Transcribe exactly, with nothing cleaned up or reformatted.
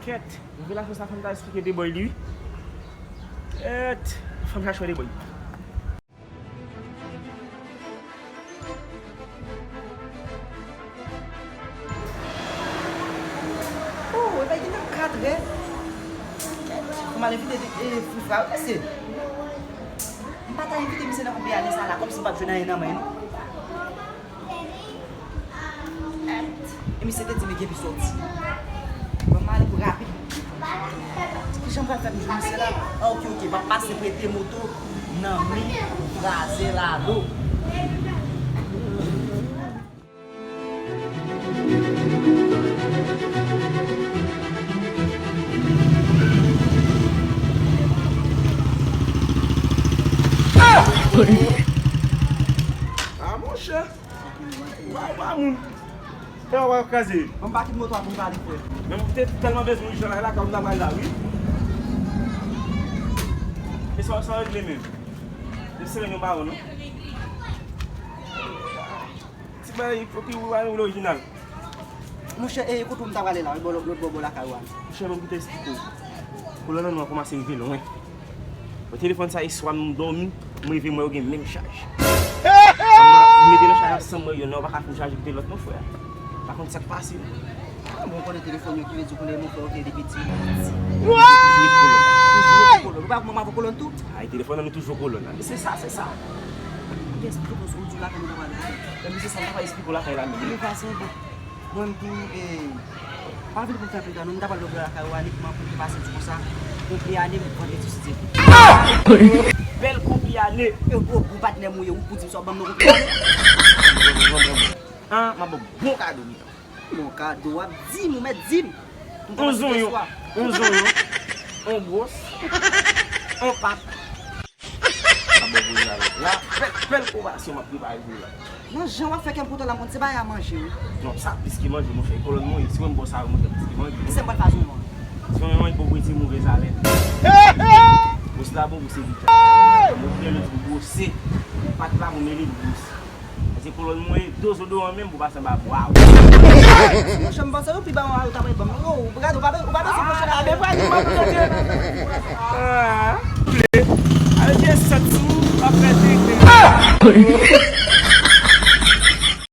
Kèt, revelasyon sa fanm ta esplike de bòy li wi. Kèt, fanm chache de bòy. Oh, e bay gentan katrè. Kèt, fanm al envite de, e, Frifra, wi, mesye. M pa ta envite misye nan koupe ane sa la, kòmsi m p ap jwenn anyen nan men l non. E misye te di m li gen pou soti. Bon, m ale pou rapid. Kijan m pral fè pou m jwenn misye la? Ah, oke, oke, m ap pase prete moto nan men Fraze Lalo. Ah, monchè. Ou pa, ou pa moun. Fè w ap kraze. Bon, m pa kite moto a pou m pale, frè. Men m te tèlman bezwen yon jan la, la, kòm m ta pral la, wi. E sa, sa regle menm. Li se yon bawon, non? Ti bagay, epi ou pa yon orijinal. Monchè, e kote w m ta prale la, wi, bò, lòt bò, bò lakay ou a. Monchè, ban m kite esplike w. Kolòn an nou an kòmanse rive lwen. Bon, telefòn sa, e swa m dòmi, m rive m wè yo gen menm chaj. M mete nan chaj ansanm mwen yo, non, ou pa ka fin chaje kite lòt non, frè. Pa konn sa k pase, non. Ah, bon, ou konnen telefòn yo ki vle di konnen mon frè, ok, depi ti. Toujou met kolòn. Toujou met kolòn. Ou pa konn manman avè kolòn tou? Ay, telefòn nan nou toujou kolòn nan. Se sa, se sa. Ou te esplike w sa w di la, kòman w ta pral di. Ebyen, se sa m ta pral esplike w lakay la menm. Li fason, bon. Mwen menm tou, e, pa vin pou m fè pita non, m ta pral lòt bò lakay ou, Annik, mwen pou m te pase di konsa, pou m ane m vandredi si Dye vle. Bèl konpli ane! E gwo, gwo patnè m ou ye, ou pou di m sa w ban m nan konpli ane? Ah, m ap ba w bon kado, mitan. Bon kado, w ap di m, ou mèt di m. M kòmanse yon zonyon, yon gwòs, yon pat. Sa bon pou la, la, bèl, bèl konvèsasyon m ap prepare pou la. Nan jan w ap fè kè m kontan la, m konn se bagay a manje, wi. Non, sa plis ke manje, monchè. Kolòn mwen, si w wè m bò sa yo, monchè, plis ke manje. Kisa m pral fè a zonyon an? Zonyon an, bon, pou ti movèz alèn. Gwòs la bon pou se li. Mwen prele pou gwose. Pat la pou mele pou gwose. Paske kolòn mwen, dozodoran menm pou pase anba bwa. Monchè, m panse yo pi ba yon alo ta pral ban m. Oh, ou gade, ou pa, ou pa bezwen pwoche la. Ah, men vwa di m ap prezante. Ah, vle. Al gen sèt sou, ap fè degre.